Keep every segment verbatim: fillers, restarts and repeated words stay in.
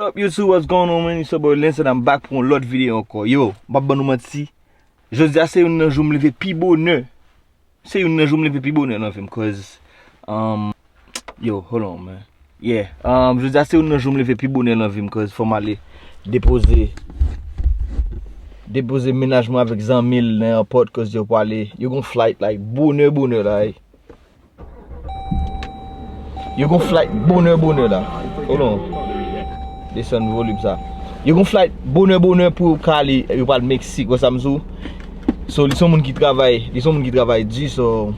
Up YouTube, what's going on, man? It's your boy Lens and I'm back pou yon lòt videyo ankò. Yo, m p ap ban nou manti. Jodi a se youn nan jou m leve pi bonè. Se youn nan jou m leve pi bonè nan vi m, cause, um, yo, hold on, man. Yeah, um, jodi a se youn nan jou m leve pi bonè nan vi m, cause fò m ale depoze, depoze mennaj mwen avèk zanmi l nan airport, cause yo prale, yo gon flight, like, bonè, bonè la, ey. Yo gon flight bonè, bonè la. Hold on. Desann volim sa. Yo gon flight bonè, bonè pou yo ka ale, yo pral Meksik, wè sa m di w. So, li se yon moun ki travay, li se yon moun ki travay di, so,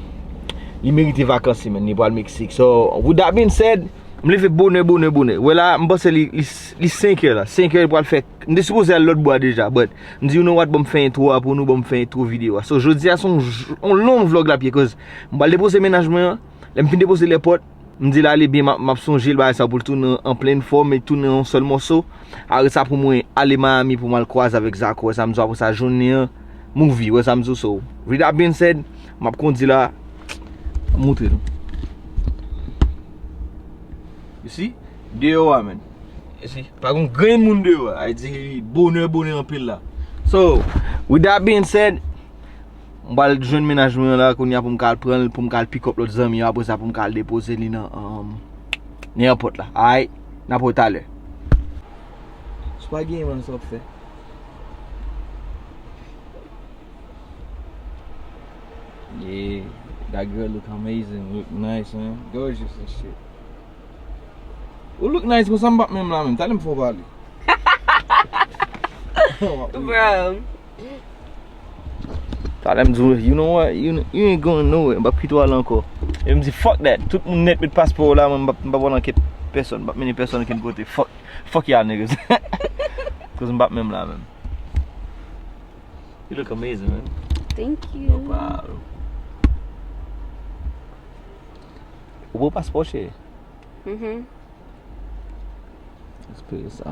li merite vakanse, man. Li pral Meksik. So, with that being said, m leve bonè, bonè, bonè. Wè la, m panse li, li, li senk è la. Senk è, li pral fè, m te sipoze al lòt bò a deja, but m di, you know what, ban m fè entwo a pou nou, ban m fè entwo videyo a. So, jodi a, se yon j-, yon long vlog l ap ye, cause m pral depoze mennaj mwen an. Lè m fin depoze l èpòt, m di l ale byen, m ap, m ap sonje l, bagay sa pou l tounen an plen fòm e tounen yon sèl mòso. Apre sa pou mwen ale Miami pou m al kwaze avèk Zako, wè sa m di w, apre sa jounen an, movie, wè sa m di w, so. With that being said, m ap kondi la, m moutre nou. You see? Deyò a, man. You see? Pa gon grenn moun deyò a. Ay di bonè, bonè anpil la. So, with that being said, m pral jwenn mennaj mwen an la kounye a pou m ka al pran l, pou m ka al pick up lòt zanmi yo, apre sa pou m ka al depoze li nan, um, nan airport la. Alright, n ap wè talè. Spaghetti man, sa w ap fè? Yeah, that girl look amazing, look nice, man. Gorgeous and shit. Ou look nice konsa, m p ap menm la menm. Talè m fè w pale. Bro. Talè m di w, you know what? You, you ain't going nowhere. M p ap kite w ale ankò. E m di, fuck that. Tout moun nèt met paspò yo la, mwen m p ap, m p ap al anket pèsonn. M p ap mennen pèsonn okenn kote. Fuck, fuck y'all niggas. Cause m p ap menm la menm. You look amazing, man. Thank you. No problem. Ou bon paspò, cheri? Mhm. Espere sa.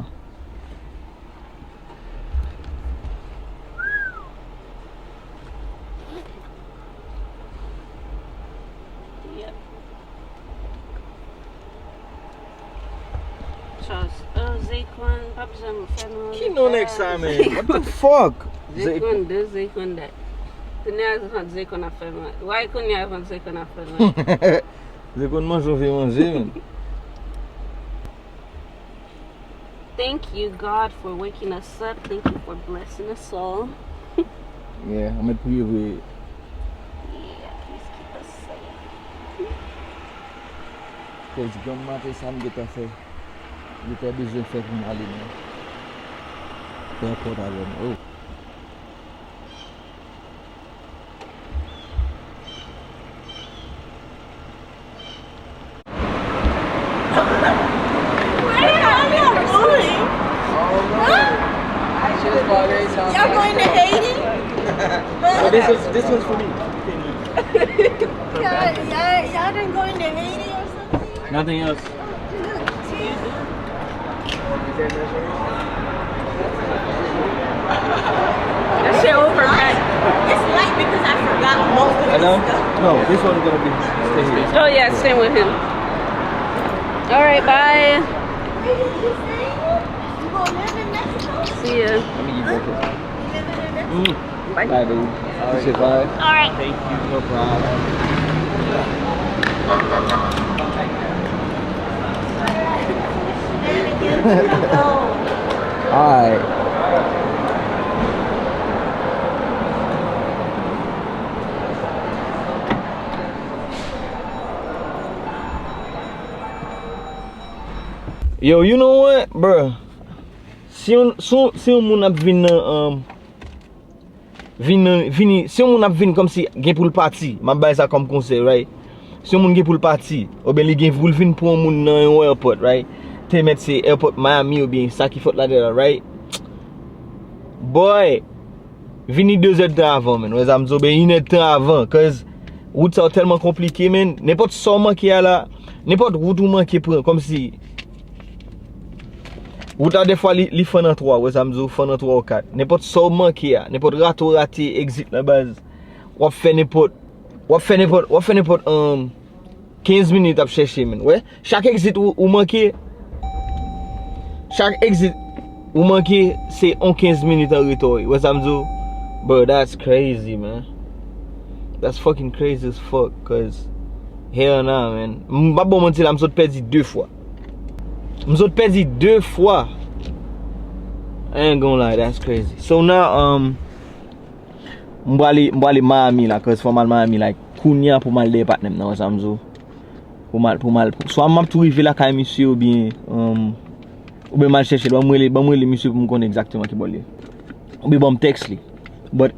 Yep. Charles, euh, Zaycon, p ap janm fè nou anvi. Ki non nèg sa, man? What the fuck? Zaycon de, Zaycon dat. Kounye a, Zaycon ap fè mal. Why kounye a, Zaycon ap fè mal? Zaycon manje, ou vye manje, man. Thank you, God, for waking us up. Thank you for blessing us all. Yeah, ann met priye vre. Yeah, please keep us safe. Cause granm maten sa m gentan fè, gentan bezwen fè pou m ale nan èpòt avè m. Oh. Where are y'all going? Huh? Y'all going to Haiti? Oh, this is, this one's for me. Y'all, y'all, y'all done going to Haiti or something? Nothing else. That shit overnight. It's light because I forgot most of the stuff. No, this one is gonna be stay here. Oh yeah, stay with him. All right, bye. Wait, you saying you gonna live in Mexico? See ya. Let me give you a kiss. You living in Mexico? Mm. Bye. Bye, baby. Appreciate it. Bye. All right. Thank you. No problem. All right. Yo, you know what, bro? Si yon, si yon, si yon moun ap vin nan, um, vin nan, vini, si yon moun ap vin kòmsi gen pou l pati, m ap bay sa kòm konsèy, right? Si yon moun gen pou l pati, oubyen li gen pou l vin pran yon moun nan yon airport, right? Te mèt se airport Miami oubyen sa ki fòt ladè la, right? Boy, vini de zèdtan avan, man. Wè sa m di w, oubyen inèdtan avan, cause wout sa yo tèlman konplike, man. Nenpòt sa w manke a la, nenpòt wout ou manke pran, kòmsi wout la, defwa, li, li fann an twa, wè sa m di w, fann an twa ou kat. Nenpòt sa w manke a, nenpòt rate w rate exit lan, baz, w ap fè nenpòt, w ap fè nenpòt, w ap fè nenpòt, um, kenz minit ap chèche, man. Wè, chak exit ou, ou manke, Chak exit ou manke, se yon kenz minit an retò wi. Wè sa m di w? Bro, that's crazy, man. That's fucking crazy as fuck, cause hell nah, man. M p ap ba w manti la, m sot pèdi de fwa. M sot pèdi de fwa. I ain't gonna lie, that's crazy. So now, um, m prale, m prale Miami la, cause fò m al Miami, like, kounye a pou m al dèyè patnè m nan, wè sa m di w? Pou m al, pou m al, pou, swa m ap tou rive lakay misye oubyen, um, oubyen m al chèche l, ban m rele, ban m rele misye pou m konnen egzakteman ki bò l ye. Oubyen ban m tèks li. But,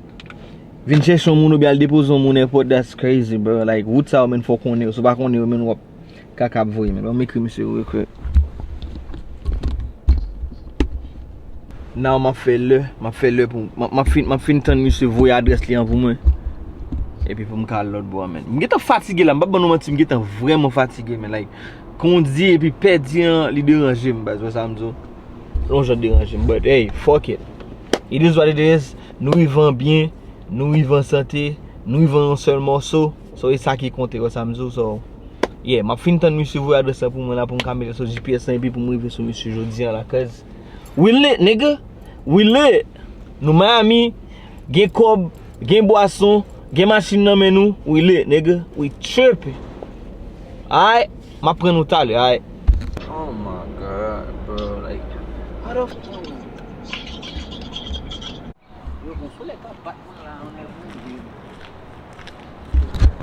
vin chèche yon moun oubyen al depoze yon moun nenpòt, that's crazy, bro. Like, wout sa yo, man, fò w konnen yo. Si w pa konnen yo, man, w ap kaka ap voye, man. Ban m ekri misye yo, ekri. Now m ap fè lè, m ap fè lè pou, m ap, m ap fin, m ap fin tann misye voye adrès li an pou mwen. Epi pou m ka al lòt bò a, man. M gentan fatige la, m p ap ban nou manti, m gentan vrèman fatige, man. Like, kondi epi pèdi an, li deranje m, baz, wè sa m di w? Yon jan deranje m, but hey, fuck it. It is what it is. Nou rive an byen, nou rive an sante, nou rive an yon sèl mòso. So, e sa ki konte, wè sa m di w? So, yeah, m ap fin tann misye voye adrès la pou mwen la, pou m ka mete sou G P S lan, epi pou m rive sou misye jodi a la, cause we lit, nigga. We lit. Nou Miami, gen kòb, gen bwason, gen machin nan men nou. We lit, nigga. We tripping. Alright, m ap pran nou talè, alright. Oh my God, bro, like, how the fuck? Yo, bon, solèy pa bat mwen la, ann al mwen.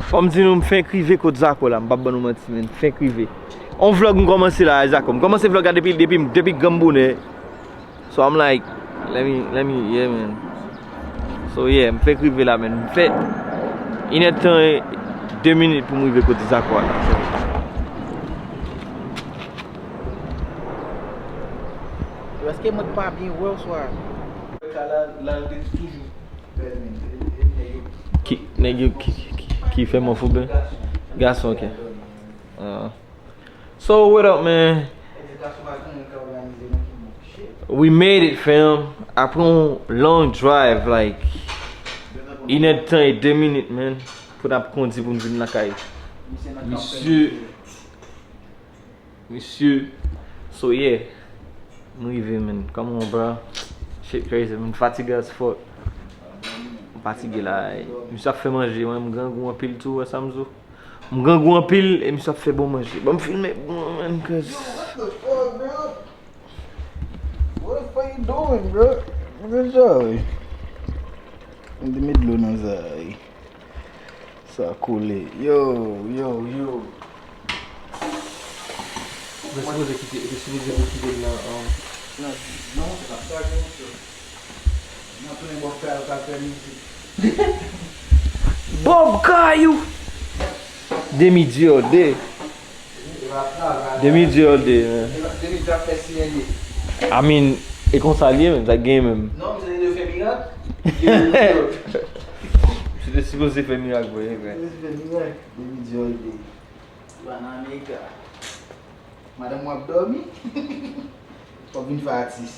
Fò m di nou, m fenk rive kot Zako la, m p ap ban nou manti, man, m fenk rive. On vlòg m kòmanse la, Zako. M kòmanse vlòg la depi, depi, depi granm bonè. So I'm like, let me, let me, yeah, man. So, yeah, m fenk rive la, man. M fè inèdtan e de minit pou m rive kote Zako a la. So, yo, èske mwen pa byen wè oswa? Ki, nèg yo ki, ki, ki fè mwen fou, ben? Gason, ok. Ah. So, what up, man? We made it, fam. Apre yon long drive, like, inèdtan e de minit, man, pou n ap kondi pou n vin lakay. Misye, misye. So, yeah. M rive, man. Come on, bro. Shit crazy, man. Fatige as fuck. M fatige la. Misye ap fè manje, man. M grangou anpil tou, wè sa m di w. M grangou anpil e misye ap fè bon manje. Ban m filme pou mwen, man, cause... Yo, what the fuck, bro? What the fuck you doing, bro? Good job. Mete dlo nan sa, ey. Sa kole. Yo, yo, yo. Mwen sipoze kite, mwen sipoze kite l nan, um, nan, nan, se pa sa, non, se. Nan tounen Bob Kayou ka fè mizik. Bob Kayou! Demi Diode. Demi Diode, man. Demi Diode ap fè C N A. I mean, e konsa l ye menm, sa k genyen menm. Non, misye te dwe fè mirak. Misye te sipoze fè mirak, vre, vre. Misye te sipoze fè mirak. Demi Diode. Ou pa nan Amerik la. Madanm ou ap dòmi. W ap vin fè atis.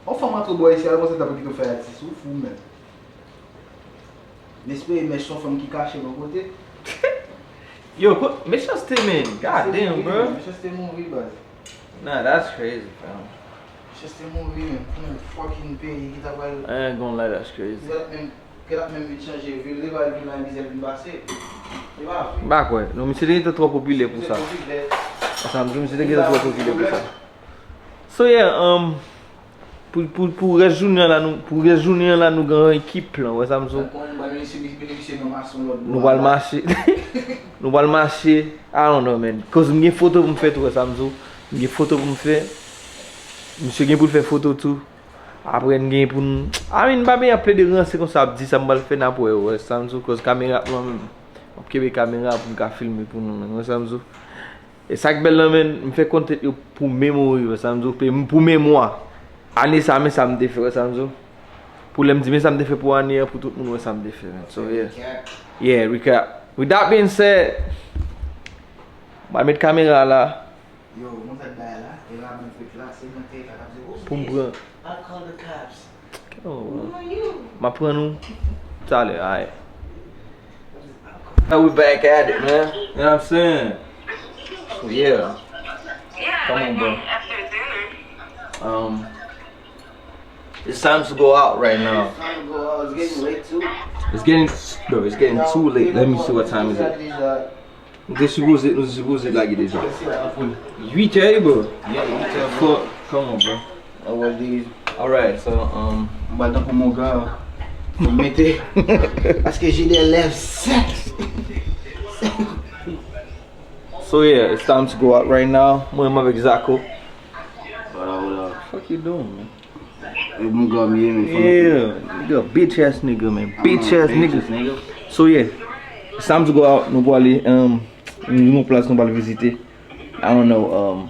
Yon fanm antre bò isi a, l panse l t ap kite w fè atis. Ou fou menm. M espere Mèch se yon fanm ki kache bò kote. Yo, kot Mechanste, man? God damn, bro. Mechanste mouri, baz. Nah, that's crazy, fam. Mechanste mouri, man. Pou yon fucking peyi ki ta pral... I ain't gonna lie, that's crazy. Ki ta menm Kèt ap menm vin chanje vil, li pa vin la mizè vin pase. Li pa vre. M pa kwè. Non, misye te gentan twò popilè pou sa. Misye popilè. Sa m di w, misye te gentan twò popilè pou sa. So, yeah, um, pou, pou, pou rès jounen an la, nou, pou rès jounen an la, nou gen yon ekip plan, wè sa m di w. Tankou yon bann misye, misye, misye nan mason lòt bò a. Nou pral mache. Nou pral mache. I don't know, man. Koz m gen foto pou m fè tou, wè sa m di w. M gen foto pou m fè. Misye gen pou l fè foto tou. Apre n gen pou n, I mean, m pa bezwen ap plede ranse konsa, ap di sa m pral fè, n ap wè, wè sa m di w, koz kamera ap lan menm. M ap kenbe kamera pou m ka filme pou nou menm, wè sa m di w. E sa k bèl lan, man, m fè content yo pou memory, wè sa m di w, pe, pou memwa. Ane sa, men sa m te fè, wè sa m di w. Pou lè m di, men sa m te fè pou ane an, pou tout moun wè sa m te fè, man. So, yeah. Yeah, recap. With that being said, m pral met kamera la. Yo, mwen fèt bagay la, e la mwen fèt la, se mwen te ka t ap di, oh, pou m pran. I'll call the cops. Oh, m ap pran nou talè, alright. Now we back at it, man. You know what I'm saying? So, yeah. Come on, bro. Um, it's time to go out right now. It's getting, bro, it's getting too late. Let me see what time is it. Nou te sipoze, nou te sipoze lage deja. Uit è, bro. Fuck, come on, bro. Alright, so, um, m pral tankou monga. Mwen mete, paske j'ai des lèvres sèches. So yeah, it's time to go out right now. Mwen menm avèk Zako. What up, what up? Fuck you doing, man? E monga m ye, men. Yeah, nigga, bitch ass nigga, man. Bitch ass nigga. So yeah, it's time to go out. Nou pral ale, um, nou gen yon plas nou pral vizite. I don't know, um,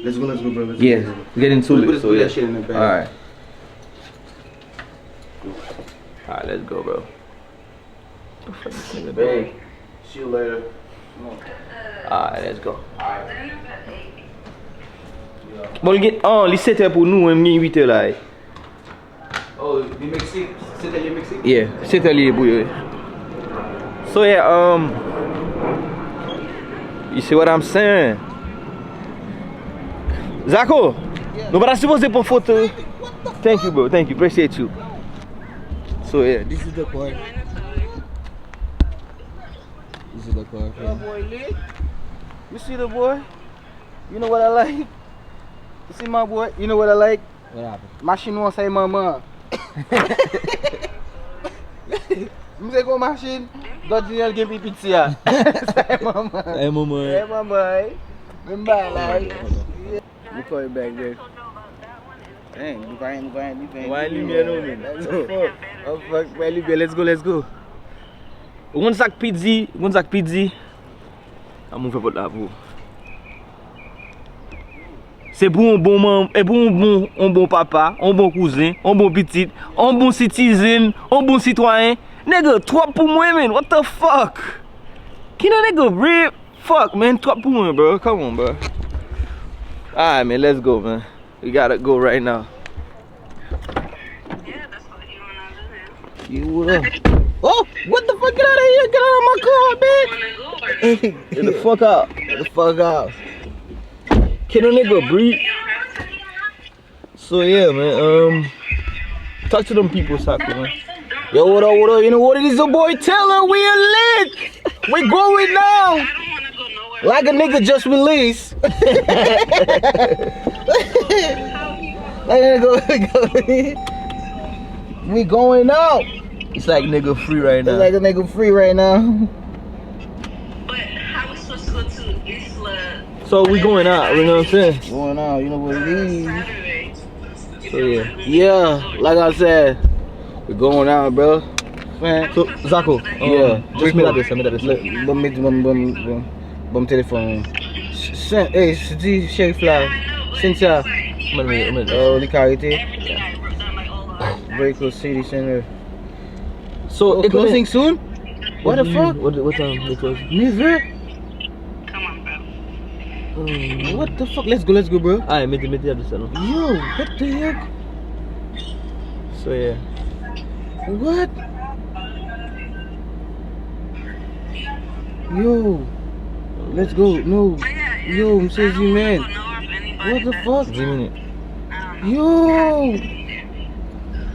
Let's go, let's go, bro. Let's go, yeah, let's go. Getting too late, so yeah. Alright. Alright, let's go, bro. The fuck this nigga doing? Babe, see you later. Alright, let's go. Bon, li gen, oh, li sèt è pou nou, men m gen uit è la, eh. Oh, li Meksik? Sèt è li Meksik? Yeah, sèt è li ye pou yo. So yeah, um, you see what I'm saying? Zako, nou pa ta sipoze pran foto. Thank you, bro. Thank you. Appreciate you. So yeah, this is the car. This is the car. Yeah, boy, lit. You see the boy? You know what I like? You see my boy? You know what I like? What happened? Machin ou an, sa e manman an. Misye gen yon machin, dòt di l gen pi piti a. Sa e manman an. Sa e manman an. Sa e manman an, eh. Menm bagay la, eh. Hold on, hold on. You call it back, babe. Dang, nou pa gen, nou pa gen, nou pa gen limyè non, men. What the fuck? What the fuck? Pa gen limyè, let's go, let's go. Ou konn sa k pi di? Ou konn sa k pi di? An, m ouvè pòt la pou ou. Se pou yon bon manm, e pou yon bon, yon bon papa, yon bon kouzen, yon bon pitit, yon bon citizen, yon bon sitwayen. Nigga, twòp pou mwen, man. What the fuck? Can a nigga breathe? Fuck, man. Twòp pou mwen, bro. Come on, bro. Alright, man. Let's go, man. We gotta go right now. You what up? Oh, what the fuck? Get out of here! Get out of my car, bitch! Get the fuck out! Get the fuck out! Can a nigga breathe? So yeah, man. Um, talk to them people, Saku, man. Yo, what up, what up? You know what it is, your boy Taylor. We are lit. We going now. Like a nigga just released. Like a nigga, we going out. It's like nigga free right now. It's like a nigga free right now. But how we supposed to go to Isla? So we going out, you know what I'm saying? Going out, you know what it is. So yeah. Yeah, like I said, we going out, bro. Man. So, Zako, um, yeah, just mete adrès la, mete adrès la. Bon, mete, bon, bon, bon, bon, telefòn. Sen, hey, di Sheriff la, Cynthia, oh, li ka rete. Very close city center. So, it closing soon? What the fuck? What, what time they close? Nèf è? What the fuck? Let's go, let's go, bro. Alright, mete, mete adrès la non. Yo, what the heck? So, yeah. What? Yo, let's go. No. Yo, m sezi, man. What the fuck? Dis minutes. Yo!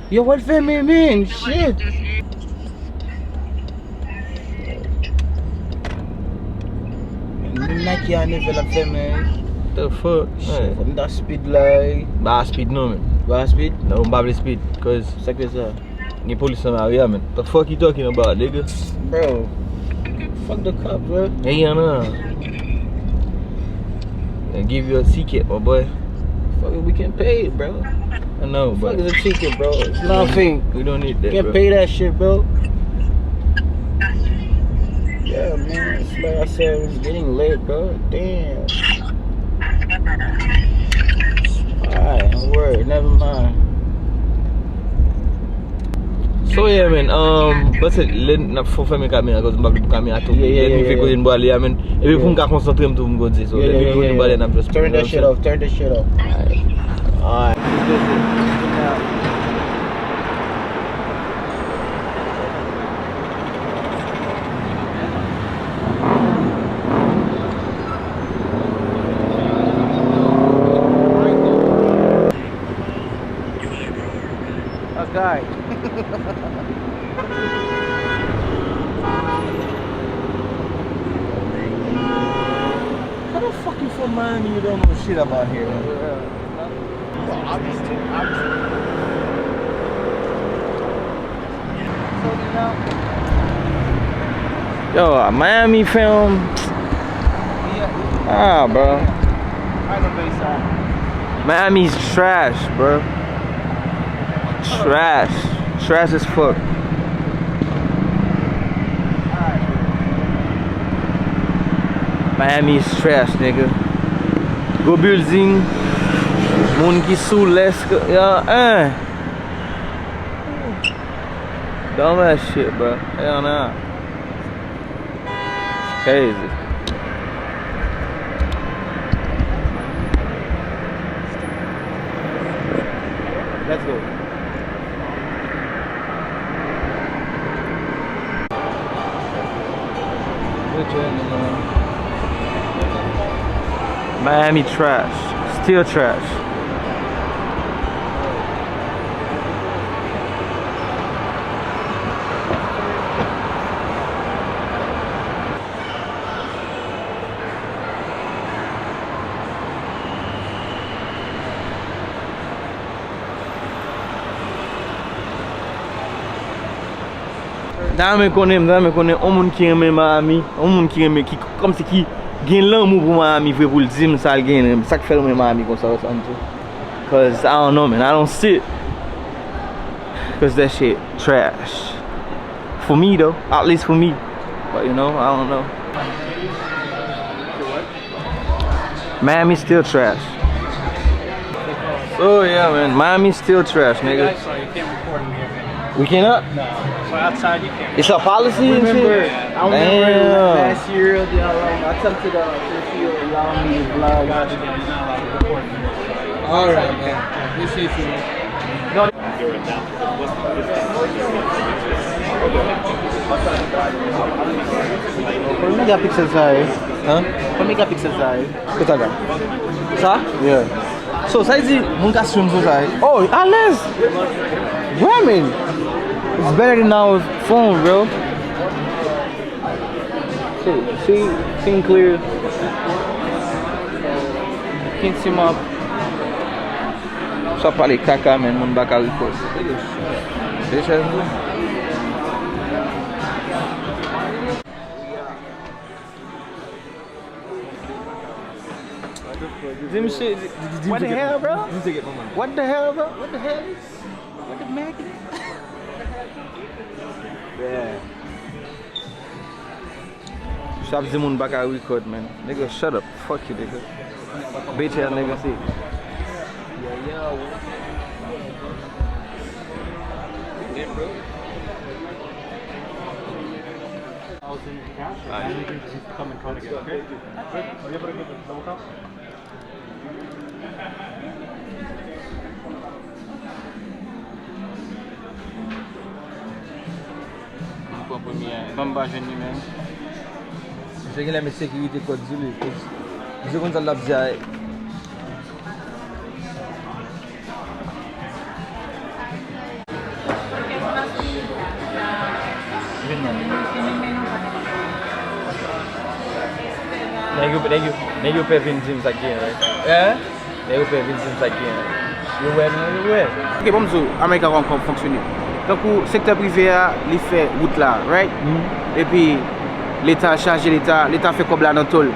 Yo, wè l fèmen, man. Shit! Menm Nike a nèf è l ap fèmen. The fuck? Shit, fò m ta speed la, wi. Ba speed non, man. Ba speed? Non, m pa vle speed, cause sa k fè sa? Gen polis nan lari a, man. The fuck you talking about, nigga? Bro, fuck the cop, bro. Hey, Yana. They give you a ticket, my boy. Fuck it, we can pay it, bro. I know, but fuck is a ticket, bro? It's nothing. We don't need that, bro. Can't pay that shit, bro. Yeah, man. It's like I said, it's getting late, bro. Damn. Alright, don't worry, never mind. So yeah, man, um, but se lè n ap fò fèmen kamera, cause m pa vle pou kamera tou. Yeah, yeah, yeah, yeah. Lè nou vin kote n prale a, man. Epi pou m ka konsantre m tou pou m kontinye. So, lè nou vin kote n prale, n ap just turn that shit off, turn that shit off. Alright. Alright. Sorry. How the fuck you from Miami? You don't know shit about here. Well, obviously, obviously. Yo, Miami film. Ah, bro. Miami's trash, bro. Trash. Trash as fuck. Miami's trash, nigga. Gwo building, moun ki sou lès, yo, eh. Dumbass shit, bro. Hell nah. Crazy. Let's go. Good journey, man. Miami trash. Still trash. M ta renmen konnen, m ta renmen konnen yon moun ki renmen Miami, yon moun ki renmen, ki kòmsi ki gen lanmou pou Miami vre pou l di m sa l gen, sa k fè l renmen Miami konsa, ou santi. Cause I don't know, man, I don't see it. Cause that shit trash. For me though, at least for me. But you know, I don't know. Miami still trash. Oh yeah, man. Miami still trash, nigga. We cannot? No. So outside you can't. It's a policy and shit? Remember, I remember Damn. Last year, the, um, I attempted, uh, to see a long vlog. Gotcha, yeah, you're not allowed to record. Alright, man. Appreciate you, man. No. Konbyen megapixel sa ye? Hein? Konbyen megapixel sa ye? Ki sa la? Sa? Yeah. So, sa vle di, moun ka stream sou sa ye? Oh, alèz! Yeah, man. It's better than our phone, bro. See, see, seem clear. Can't see my Sa pale kaka, men moun pa ka record. De chèz, non? Di misye, di, di, di, What the hell, bro? Di misye get my money. What the hell, bro? What the hell is? What the mac is? Yeah. Sa ap di moun pa ka record, man. Nigga, shut up. Fuck you, nigga. Bitch ass nigga. Alright. M pran premye a. Fanm pa jwenn li menm. Misye genlè met sekirite kòd sou li. Misye konn sa l ap di a. Nèg yo, nèg yo, nèg yo pè vin di m sa k genyen, right? Eh? Nèg yo pè vin di m sa k genyen. Yo wè, non, yo wè. Ok, bon, m di w, America kòman fonksyone. Tankou sektè prive a, li fè wout la, right? Epi Leta chaje Leta, Leta fè kòb la nan tòl.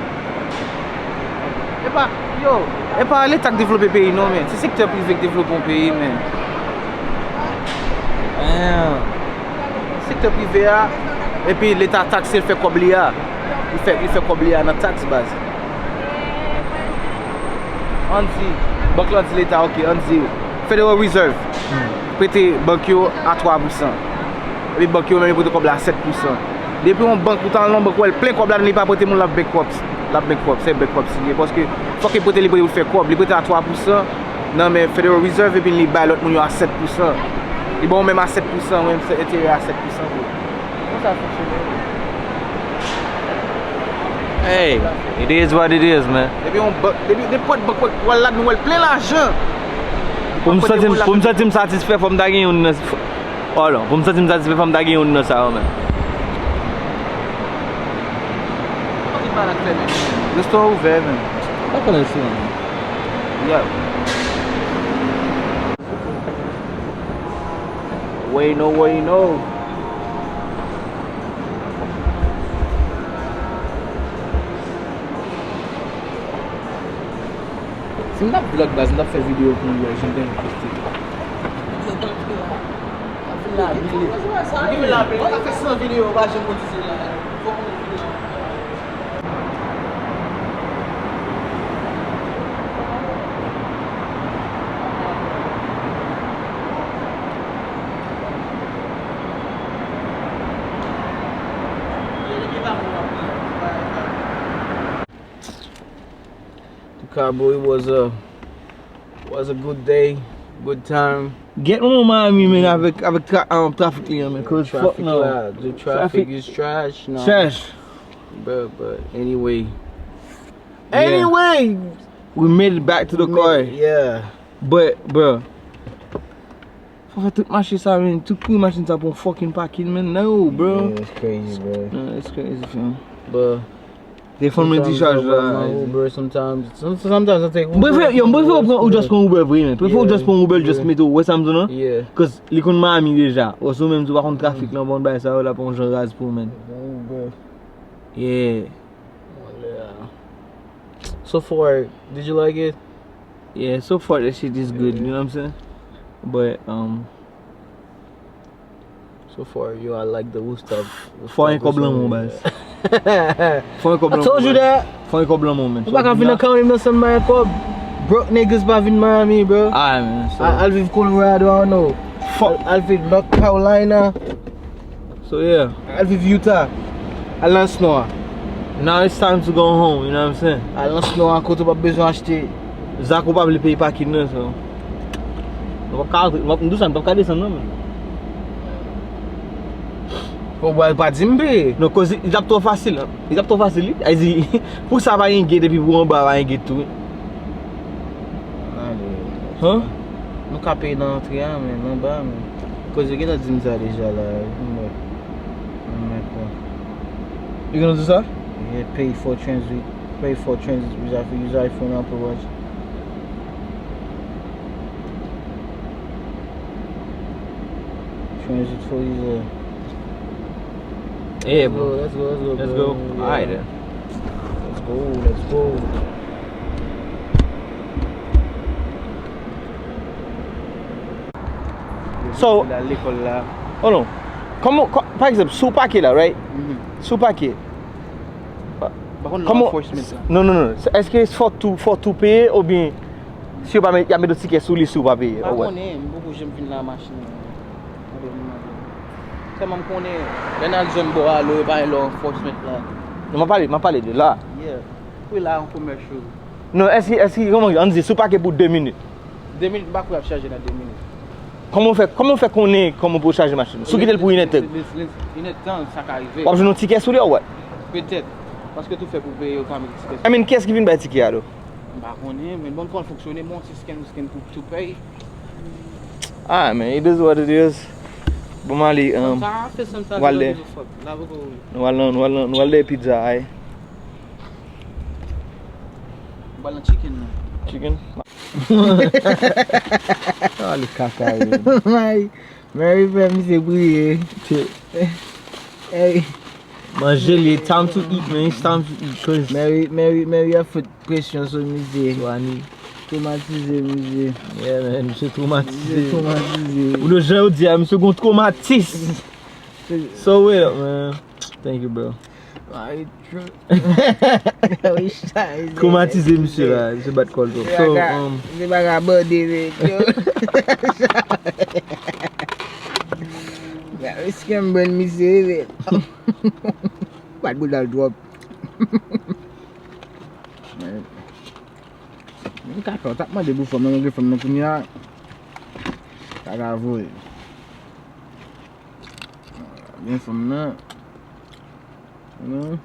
E pa, yo, e pa Leta k devlope peyi non, men. Se sektè prive k devlope yon peyi, men. Damn. Sektè prive a, epi Leta takse l, fè kòb li a. Li fè, li fè kòb li a nan taks, baz. Ann di, bank lan di Leta, ok, ann di Federal Reserve prete bank yo a twa pousan. Epi bank yo menm yo prete kòb la a sèt pousan. Depi yon bank, ou ta al nan bank, ou wè l plen kòb ladan, li pa prete moun, l ap bankrupt. L ap bankrupt, se bankrupt li ye. Paske fòk li prete, li prete pou l fè kòb. Li prete a twa pousan nan men Federal Reserve, epi li bay lòt moun yo a sèt pousan. Li ba w menm a sèt pousan, menm se enterè a sèt pousan tou. Konsa fonksyone. Hey, it is what it is, man. Depi yon bank, depi nenpòt bank, w al ladan, w wè l plen lajan. Pou m santi m, pou m santi m satisfè, fò m ta gen youn nan, oh non, pou m santi m satisfè, fò m ta gen youn nan sa yo, men. Resto a ouvè, men. Pa konnen si, men. Yeah. Wey no, wey no. Si m t ap vlog baz, m t ap fè videyo pou mwen, jan m te poste. Mwen vin la, vin la, mwen ka fè san videyo, pa janm konn si se la. Fòk mwen videyo. Antouka, bro, it was a, was a good day, good time. Get on Miami, man, avèk, avèk tra, um, trafik li an, man, cause fuck no. Traffic la, the traffic is trash, no. Trash. But, but anyway. Yeah. Anyway, we made it back to the car. Yeah. But, bro, fò fè tout mache sa, man. Tout kouri machin sa pou yon fucking parking, man. No, bro. Yeah, it's crazy, bro. No, it's crazy, fam. But Telefòn mwen dichaj la. Uber sometimes. Some- Sometimes I take Uber. Mwen prefere, yo, mwen prefere ou pran, ou just pran Uber vre, man. Prefere ou just pran Uber, just mete ou, wè sa m di w, non? Yeah. Cause li konn Miami deja. Ose ou menm tou pa konn trafik lan, bon, bay sa yo la pa yon jan raz pou ou, man. Uber. Yeah. So far, did you like it? Yeah, so far that shit is good, you know what I'm saying? But, um, so far, yo, I like the Woodstock. Fò yon kòb lan mwen, baz. Fò yon kòb lan mwen, baz. I told you that. Fò yon kòb lan mwen, man. Ou pa ka vin nan County nan san bay kòb. Broke niggas pa vin Miami, bro. Alright, man. So. Al, al viv Colorado, I don't know. Fuck. Al, al viv North Carolina. So, yeah. Al viv Utah. Al nan snow a. Now it's time to go home, you know what I'm saying? Al nan snow a, kote w p ap bezwen achte. Zak ou pa vle peye pakin nan, so. Nou p ap ka, nou p ap, m di w sa, nou p ap ka desann non, men. Bon, bwa, pa di m peye. Non, koz li t ap twò fasil, an. Li t ap twò fasil, wi. Ay di, pou sa pa gen gate, epi pou anba pa gen gate tou, wi. Ale. Huh? Nou ka peye nan antre a, men nan anba, men. Koz yo gentan di m sa deja la, wi. Mwen, mwen, mwen. Yo gentan di sa? Yeah, pay for transit. Pay for transit, use iPhone, Apple Watch. Transit for user. Yeah, bro. Let's go, let's go, let's go. Alright, then. Let's go, let's go. So, lekòl la. Hold on. Kòman, kò-, pa egzanp, si w pake la, right? Si w pake, Pa konn nan enforcement lan. Non, non, non. Èske fò tou, fò tou peye oubyen si yo pa met, y ap met yon tikè sou li si w pa peye? Pa konnen, m poko janm vin la machin nan. Mande m, mande m. Sèlman m konnen, lè n al zòn bò a, lè yo pa gen law enforcement la. Non, m ap pale, m ap pale de la. Yeah. Wi, la, yon commercial. Non, èske, èske, kòman, ann di, si w pake pou de minit. De minit, m pa kwè y ap chaje nan de minit. Kòman w fè, kòman w fè konnen kòman pou w chaje machin? Si w kite l pou inèdtan. Inèdtan, sa ka rive. W ap jwenn yon tikè sou li, or what? Petèt. Paske tou fè pou peye, yo ka mete tikè sou li. I mean, kiyès ki vin bay tikè a, though? M pa konnen, men bon, kòman l fonksyone, bon, se scan, ou scan pou, pou peye. Ah, man, it is what it is. Bon, m ale, um, w al dèyè. Nou al nan, nou al nan, nou al dèyè pizza, ay. M pral nan chicken nan. Chicken? Ale kaka, yo. Mary, Mary fè misye priye. Ey. Manje li, time to eat, man. It's time to eat, cause Mary, Mary, Mary ap fout presyon sou misye. Twani. Twomatize misye. Yeah, man, misye twomatize. Misye twomatize. Ou wè jan yo di a, misye gon twomatis. So, wait up, man. Thank you, bro. Twomatize misye la, misye bat kò l twòp. So, um, se pa ka bande, men, yo. Misye m bon misye, men. Bat boudal twòp. Men, men kaka, w t ap mande pou fanm nan, malgre fanm nan kounye a, kaka voye. Gen fanm nan. Non.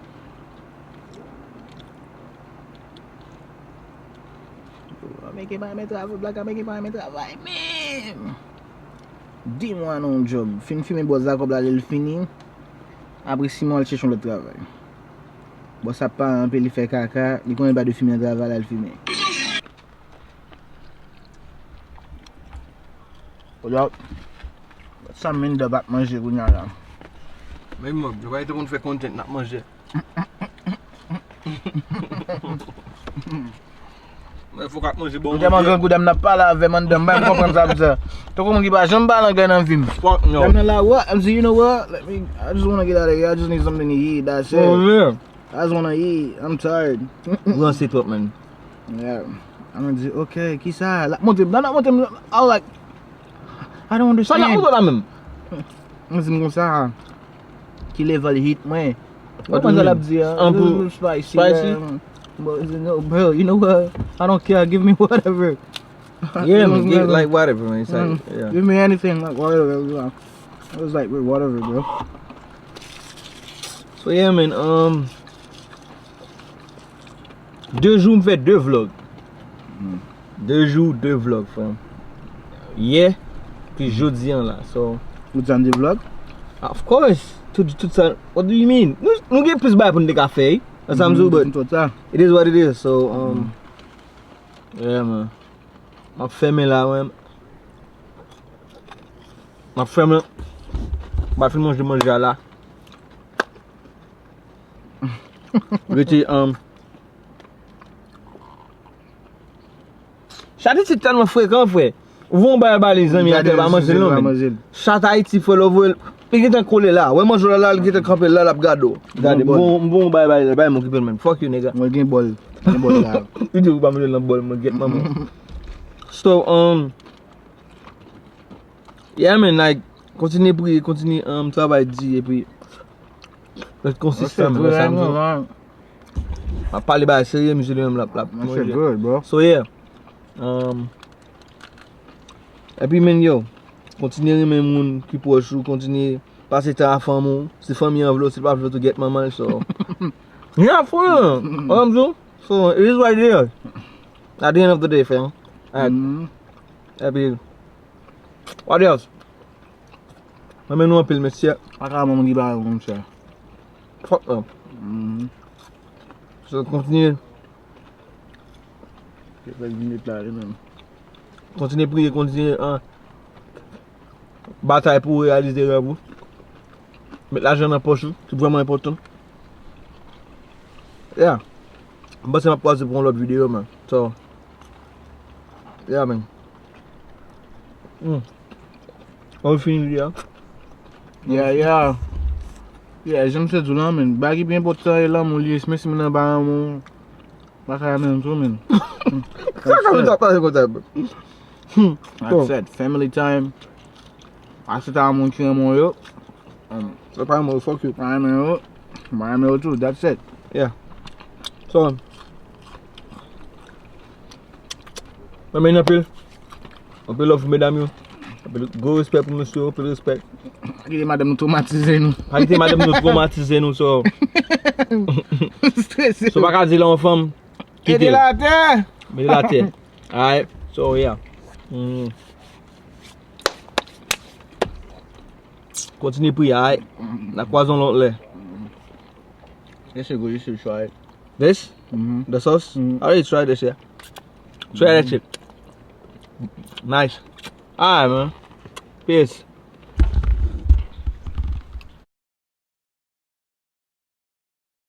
Meke pa renmen travay, Black American pa renmen travay menm. Di mwa nan yon djòb. Fin fimen bòs la kòb la lè l fini. Apre sis mwa, l chèche yon lòt travay. Bòs ap pale anpil, li fè kaka, li konnen l pa dwe fimen nan travay la, l fimen. Hold up. Sa Minda ap manje kounye a la. Men mwen, nou pa rete konn fè content, n ap manje. Men fòk ap manje bon. Mwen tèlman grangou, dam nan ap pale avè m anndan, m pa menm konprann sa ap di a. Tankou moun ki pa janm pale anglè nan vi m. Fuck no. Dam nan la, what? I'm saying, you know what? Let me, I just wanna get out of here. I just need something to eat. That's it. Oh, yeah. I just wanna eat. I'm tired. Ou ranse twòp, man. Yeah. Mwen di, "Ok, kisa?" L ap montre m, nan ap montre m, I like, I don't understand. Sa l ap montre w la menm? Mwen di m konsa, ki level hit mwen. What do you mean? Sa l ap di a, spicy, spicy? But, you know, bro, you know what? I don't care, give me whatever. Yeah, man, get, like, whatever, man. It's like, yeah. Give me anything, like, whatever, you know. It was like, whatever, bro. So, yeah, man, um, de jou m fè de vlog. De jou, de vlog, frè m. Yè, pi jodi an la. So, ou t janm de vlog? Of course. Tout, tout sa. What do you mean? Nou, nou gen plis bagay pou n te ka fè, wi. That's what I'm saying, but it is what it is. So, um, yeah, man. M ap fèmen la, mwen. M ap fèmen. M pa fin manje manje a la. Rete, um, chat isit tèlman frekan, frè. Ou voye yon bagay ba li, zanmi, atè pa manje l non, men. Chat Ayiti, frè, lè w voye l, li gentan kole la. Wè manje w la, la, li gentan kanpe la, l ap gade w. Gade, m voye yon bagay ba li, l pa menm okipe l menm. Fuck you, nigga. Mwen gen bòl. Gen bòl la. Li di ou pa manje l nan bòl, mwen, get manman. So, um, yeah, man, like, kontinye priye, kontinye, um, travay di, epi ret konsisan, man, sa m di. M ap pale bagay serye, misye li menm l ap, l ap manje. So, yeah. Um, epi, men, yo, kontinye renmen moun ki pwòch ou, kontinye pase tan a fanmi w. Si fanmi an vle w, si l pa vle w tou, get manman l, so. Yeah, for real. Wè m di w? So, it is what it is. At the end of the day, fam. Alright. Epi, what else? Mwen renmen nou anpil, mesye. Pa ka moun ki pa renmen w, monchè. Fuck up. So, kontinye. Fè l vin la, li menm. Kontinye priye, kontinye, ah, batay pou w reyalize rèv ou. Met lajan nan pòch ou, ki vrèman enpòtan. Yeah. M panse m ap kwaze pou yon lòt videyo, man. So, yeah, man. Mm. Ou fini li a? Yeah, yeah. Yeah, jan m te di w lan, men, bagay ki pi enpòtan e lanmou li ye, menm si moun nan pa renmen w, pa ka renmen w tou, men. Sa ka fè w ap pale konsa, bro? That's it. Family time. A se ta moun ki renmen w yo. Um, se pa renmen w, fuck you. Pa renmen yo. Pa renmen yo tou. That's it. Yeah. So, mwen renmen anpil. Anpil love pou medam yo. Anpil gwo respè pou mesye yo, anpil respè. Pa kite madanm nou twomatize nou. Pa kite madanm nou twomatize nou, so. Strese. So, pa ka di lè yon fanm, kite l. Mete l atè. Mete l atè. Alright. So, yeah. Mm. Kontinye priye, alright? N a kwaze yon lòt lè. This is good, you should try it. This? Mm-hmm. The sauce? Mm-hmm. I already tried this, yeah. Try that shit. Nice. Alright, man. Peace.